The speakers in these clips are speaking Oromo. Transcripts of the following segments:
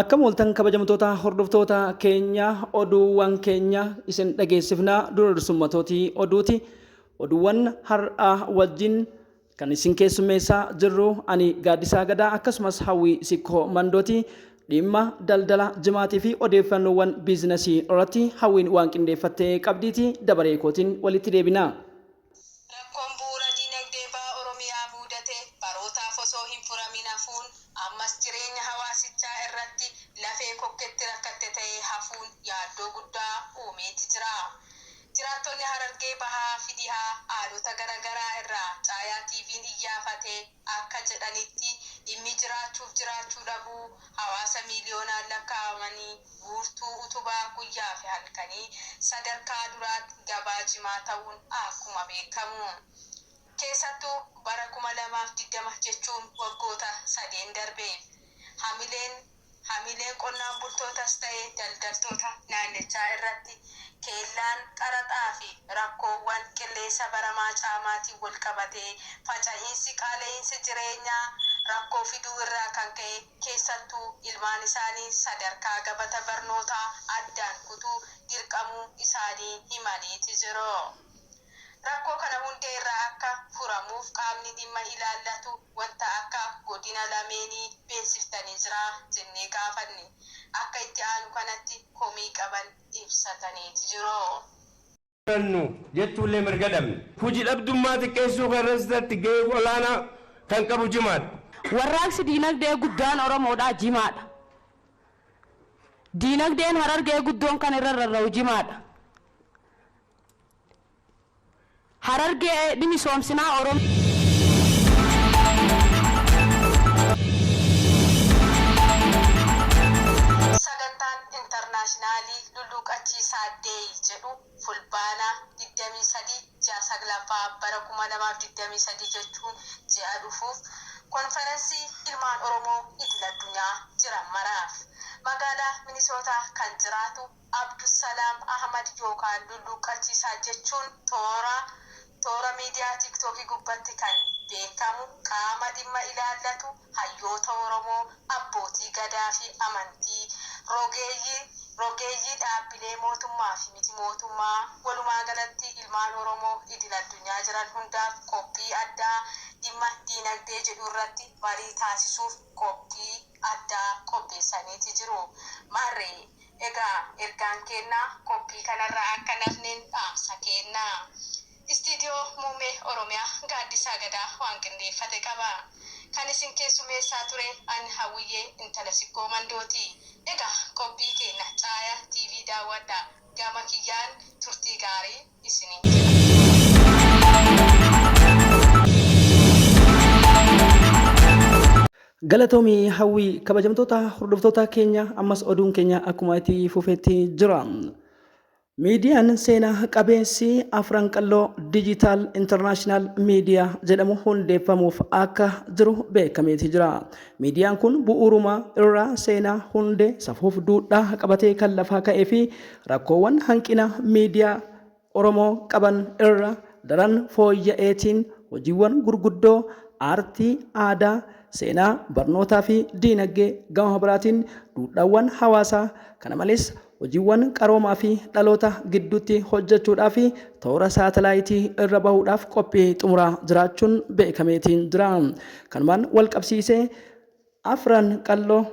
Akkam ooltan kabajamtoota hordoftoota keenya oduuwwan keenya isin dhageessifna dura dursummatooti oduuti. Oduuwwan har'aa wajjin kan isin keessummeessaa jirru ani Gaaddisaa Gadaa akkasumas Hawwii Sikkoo Mandooti. Dhimma daldala jimaatii fi odeeffannoowwan biizinasii irratti Hawwiin waan qindeeffattee qabdiiti dabaree kootiin walitti deebina. Rakkoon bu'uura diinagdee Baha Oromiyaa muudate barootaaf osoo hin furamin hafuun ammas jireenya hawaasichaa irratti lafee kokketti rakkatte ta'ee hafuun yaaddoo guddaa uumeeti jira. Jiraattonni Harargee Bahaa fi Dhihaa aanota gara garaa irraa Caayaa TVn iyyaafate akka jedhanitti dhimmi jiraachuuf jiraachuu dhabuu hawaasa miiliyoonaan lakkaa'amanii guurtuu utubaa guyyaa fi halkanii sadarkaa duraatti gabaa jimaa ta'uun akkuma beekamu. Keessattuu bara 2020 jechuun waggoota sadeen darbeef hamileen Hamilee qonnaan bultootas ta'e daldaltoota naannichaa irratti keellaan qaraxaa fi rakkoowwan qilleensa baramaa caamaatiin walqabatee faca'iinsi qaala'iinsi jireenyaa rakkoo fiduu irraa kan ka'e keessattuu ilmaan isaanii sadarkaa gabata barnootaa addaan kutuu dirqamuu isaanii himaniiti jiru. Rakkoo kana hundee irraa akka furamuuf qaamni dhimma ilaallatu wanta akka godina lameenii beeksiftanii jiraa jennee gaafanne. Akka itti aanu kanatti komii qaban ibsataniiti jiru. barannu jechuullee mirga dhabne. Huji dhabdummaa xiqqeessuu keerrssatti gahee olaanaa kan qabu jimaadha. Warraaqsi diinagdee guddaan Oromoodhaa jimaadha. Diinagdeen Harargee guddoon kan irra rarra'u jimaadha. Harargee ni misoomsinaa Oromiyaa. Sagantaan Intarnaashinaalii Lulluuqachiisaa Deey jedhu Fulbaana 23 ji'a 9ffaa bara 2023 jechuun ji'a dhufuuf konfaransii ilmaan Oromoo idil-addunyaa jiran maraaf magaalaa Minisootaa kan jiraatu Abdusalaam Ahmad yookaan Lulluuqqachiisaa jechuun toora toora miidiyaa Tiiktookii gubbatti kan beekamu qaama dhimma ilaallatu, hayyoota Oromoo, abbootii Gadaa fi amantii, rogeeyyii rogeeyyii dhaabbilee mootummaa fi miti mootummaa, walumaagalatti ilmaan Oromoo idil addunyaa jiran hundaaf qophii addaa dhimma diinagdee jedhu irratti marii taasisuuf qophii addaa qopheessaniiti jiru. Maarree Egaa ergaan keenna qophii kanarraa akka hin hafneen dhaamsa keenna. Istiidiyoo Muummee Oromiyaa Gaaddisaa Gadaa waan qindeeffate qaba. Kan isin keessumeessaa ture an Hawwiyyee intala Sikkoo Mandooti. Egaa qophii keenna Caaya TV daawwadhaa. Gama kiyyaan turtii gaarii isiniin jedha. Galatoomi Hawwii. Kabajamtoota hordoftoota keenya ammas oduun keenya akkuma itti fufetti jira. Miidiyaan seenaa qabeessi Afran Qalloo Digital International Media jedhamu hundeeffamuuf akka jiru beekameeti jira. Miidiyaan kun bu'uuruma irraa seenaa hundee safuuf duudhaa qabatee kan lafaa ka'ee fi rakkoowwan hanqina miidiyaa Oromoo qaban irra daran fooyya'eetiin hojiiwwan gurguddoo aartii, aadaa, seenaa, barnootaa fi diinaggee gama biraatiin duudhaawwan hawaasaa kana malees hojiiwwan qaroomaa fi dhaloota gidduutti hojjechuudhaaf toora saatalaayitii irra bahuudhaaf qophii xumuraa jiraachuun beekameetiin jira. Kanumaan walqabsiisee Afran Qalloo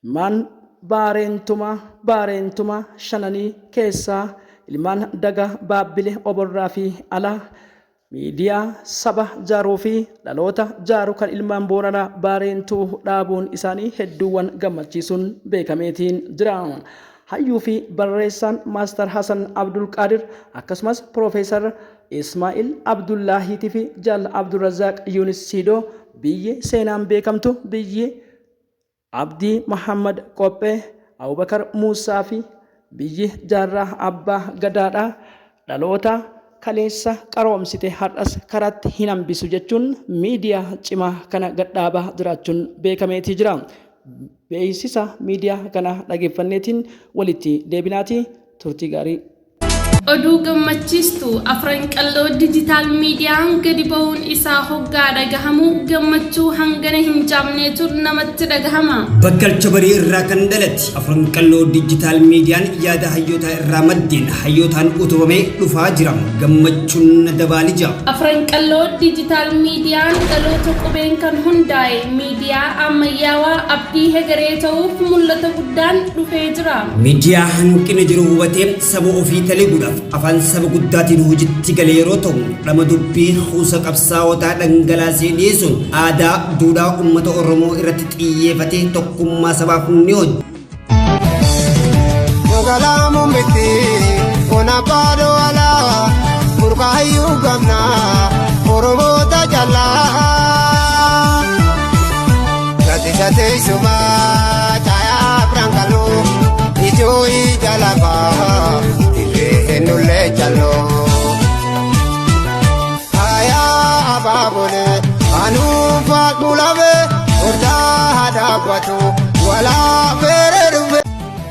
Ilmaan Baareentumaa Baareentumaa shananii keessaa ilmaan Daga Baabbile Oborraa fi Alaa miidiyaa saba jaaruu fi dhaloota jaaru kan ilmaan Booranaa Baareentuu dhaabuun isaanii hedduuwwan gammachiisuun beekameetiin jira. Hayyuu fi barreessaan Maastar Hasan Abdulqaadir akkasumas Piroofeesar Ismaa'il Abdullaahiitii fi Jaal Abdurrazaaq Yuunis Siidoo biyyi seenaan beekamtu biyyi Abdii Mahaammad Qophee, Abubakar Muussaa fi biyyi Jaarraa Abbaa Gadaadhaa dhaloota kaleessa qaroomsite har'as karaatti hin hambisu jechuun miidiyaa cimaa kana gadhaabaa jiraachuun beekameetii jira. Beeksisa miidiyaa kanaa dhageeffanneetiin walitti deebinaatii turtii gaarii. Oduu gammachiistu Afran Qalloo Digital Miidiyaan gadi bahuun isaa hoggaa dhagahamu gammachuu hangana hin jaamneetu namatti dhagahama. Bakkalcha barii irraa kan dhalate Afran Qalloo Digital Miidiyaan yaada hayyootaa irraa maddeen hayyootaan utubamee dhufaa jira. Gammachuun na dabaali jira. Afran Qalloo Digital Miidiyaan dhaloota qubeen kan hundaa'e miidiyaa ammayyaawaa abdii hegeree ta'uuf mul'ata guddaan dhufee jira. Miidiyaa hanqina jiru hubatee saba ofii taliguudhaaf afaan saba guddaatiin hojitti gale yeroo ta'u, dhama dubbii kuusa qabsaa'otaa dhangalaasee dhiyeessuun aadaa, duudhaa uummata Oromoo irratti xiyyeeffatee tokkummaa sabaaf ni hojjeta. Magaalaa Muummitti ona baadoo alaa burqaayyuu gamnaa Oromoota jallaa. Gaddisa teessumaa caayaa Afranqaloo ijoo ija lafaa dirree ennullee jalloo. Hayaa abaabolee anuunfaa dhulame hordaa hadaabbatu walaa feeree dhufe.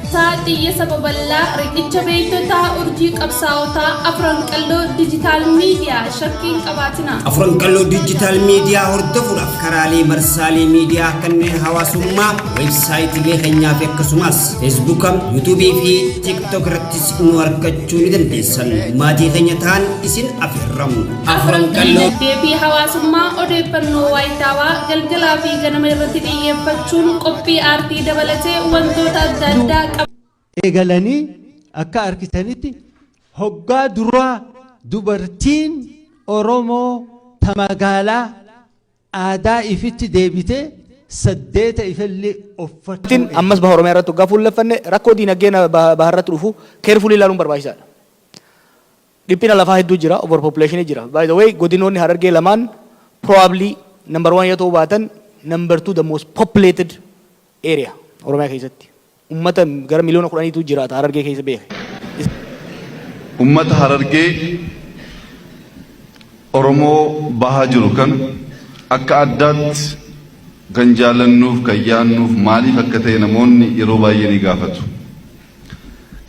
Isaa xiyya saba bal'aa riqicha beektotaa urjii qabsaa'otaa Afran Qalloo Digital Media shakkii hin qabaatinaa. Afran Qalloo Digital Media hordofuudhaaf karaalee marsaalee miidiyaa kanneen hawaasummaa, weebsaayitiilee keenyaa fi akkasumas Feesbuuka, Yuutuubii fi Tiiktook irrattis nu argachuu ni dandeessan. Maatii keenya ta'an isin afeerra. Afran Qalloo. Dinagdee fi hawaasummaa odeeffannoo waayitaawaa galgalaa fi ganama irratti xiyyeeffachuun qophii aartii dabalatee wantoota adda addaa qaba. Eegalanii akka arkitanitti hoggaa duraa dubartiin Oromoo ta magaalaa aadaa ifitti deebitee saddeeta ifallee uffachuu Ammas baha Oromiyaa irratti hoggaa fuulleffanne rakkoo diinagdee baha irratti dhufu carefully ilaaluun barbaachisaadha. Dhiphina lafaa hedduu jira, overpopulation jira. By the way, godinoonni Harargee lamaan probably number one yoo ta'uu baatan, number two the most populated area Oromiyaa keessatti. Ummata gara miliyoona 10tu jiraata Harargee keessa beeke. Ummata Harargee Oromoo bahaa jiru kan akka addaatti kan jaalannuuf kan yaannuuf maaliif akka ta'e namoonni yeroo baay'ee ni gaafatu.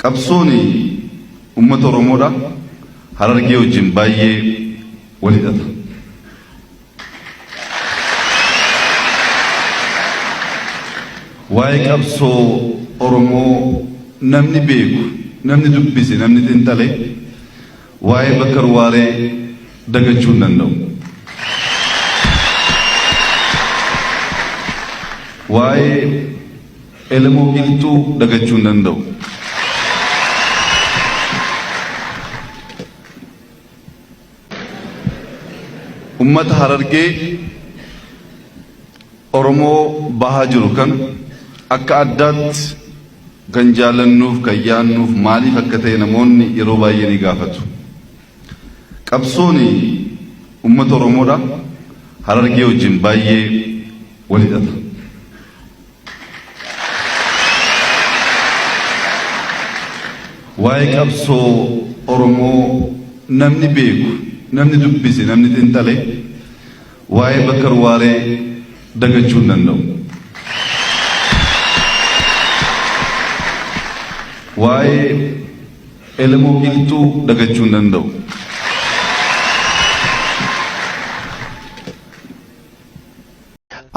Qabsoon ummata Oromoodha Harargee wajjin baay'ee wal hidhata. Waa'ee qabsoo Oromoo namni beeku, namni dubbise, namni xinxale waa'ee Bakar Waaree dagachuu hin danda'u. Waa'ee Elemoo Qilxuu dagachuu hin danda'u. Ummata Harargee Oromoo bahaa jiru kan akka addaatti kan jaalannuuf kan yaannuuf maaliif akka ta'e namoonni yeroo baay'ee ni gaafatu. Qabsoon ummata Oromoodha Harargee wajjin baay'ee wal hidhata. Waa'ee qabsoo Oromoo namni beeku, namni dubbise, namni xinxale waa'ee Bakar Waaree dagachuu hin danda'u. Waa'ee Elemoo Qilxuu dagachuu hin danda'u.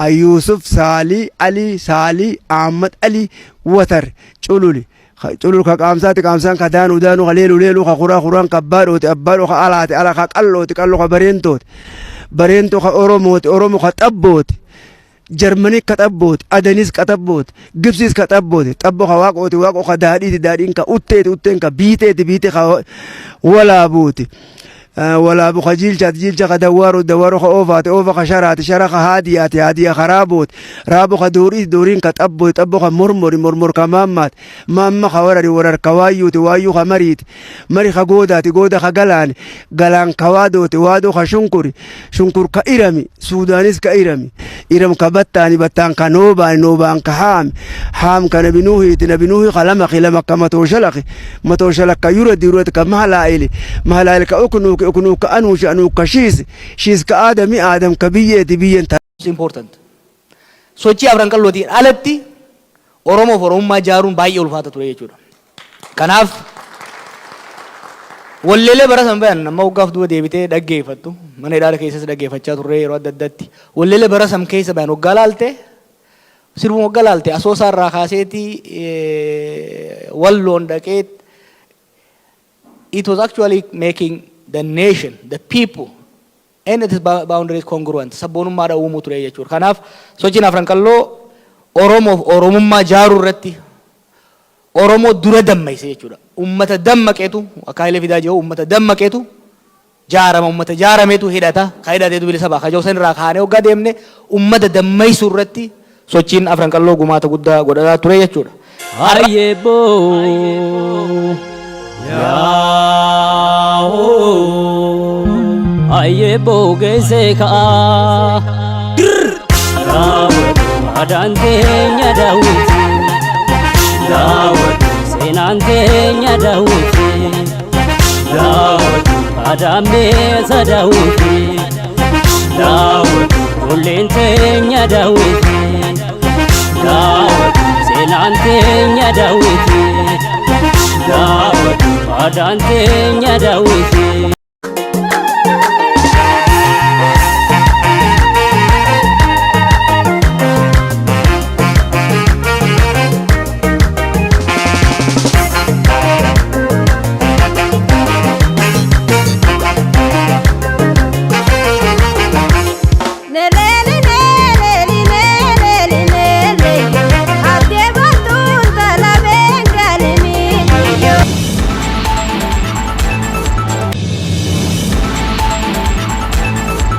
Yuusuf Saalii Alii Saalii Ahmad Alii Watar Cululi Culul ka qaamsaati qaamsaan ka daanuu daanuu ka leeluu leeluu ka kuraa kuraan ka abbaadhooti abbaadhoo ka alaati ala ka qallooti qalloo ka bareentooti bareentoo ka oromooti oromo ka xabbooti Jarmanii ka xabbooti Adanis ka xabbooti Gibsiis ka xabbooti xabbo ka waaqooti waaqoo ka daadhiiti daadhiin ka utteeti utteen ka biiteeti biite ka walaabuuti walaabu ka jiilchaati jiilcha ka dawwaaroo dawwaaroo ka oofaati oofa ka sharaati shara ka haadiyaati haadiya ka raabooti raabo ka dooriiti dooriin ka xabbooti xabbo ka mormori mormor ka maammaati maamma ka warari warar ka waayyuuti waayyuu ka mariiti mari ka goodaati gooda ka galaani galaan ka waadooti waadoo ka shunkuri shunkur ka irami suudaanis ka irami iram ka battaani battaan ka noobaani noobaan ka haami haam ka nabi nuuhiiti nabi nuuhi ka lamaki lama ka matooshalaki matooshalak ka yuradi yurad ka mahalaa'ili mahalaa'il ka uknuuki uknuuk ka anuushi anuuk ka shiisi shiis ka aadami aadam ka biyyeeti biyyeen ta Important. Sochii Afran Qallootiin alatti Oromoof Oromummaa ijaaruun baay'ee ulfaata ture jechuudha. Kanaaf Walleelee bara san bayan amma waggaaf duuba deebitee dhaggeeffattu, mana hidhaa keessas dhaggeeffachaa turre yeroo adda addaatti. Walleelee bara san keessa bayan waggaa laalte, sirbuma waggaa laalte, Asoosaa irraa kaaseeti Walloon dhaqee, it was actually making the nation, the people and its boundaries congruent, sabboonummaadha uumuu ture jechuudha. Kanaaf sochiin Afran Qalloo Oromoof Oromummaa jaaruu irratti Oromoo dura dammayse jechuudha. Ummata dammaqeetu, akka Hayilee Fidaa jiru, ummata dammaqeetu jaarama, ummata jaarameetu hidhata, ka hidhateetu bilisa ba'a. Kajoo san irraa kaanee hoggaa deemne, ummata dammaysuu irratti sochiin Afran Qalloo gumaata guddaa godhataa ture jechuudha. Ayyeboo yaahoo, ayyeboo geesse ka'a daawwatu, aadaan teenya daawwiti, daawwatu seenaan teenya daawwiti, daawwatu aadaan meesa daawwiti, daawwatu ijoolleen teenya daawwiti, daawwatu seenaan teenya daawwiti, daawwatu aadaan teenya daawwiti.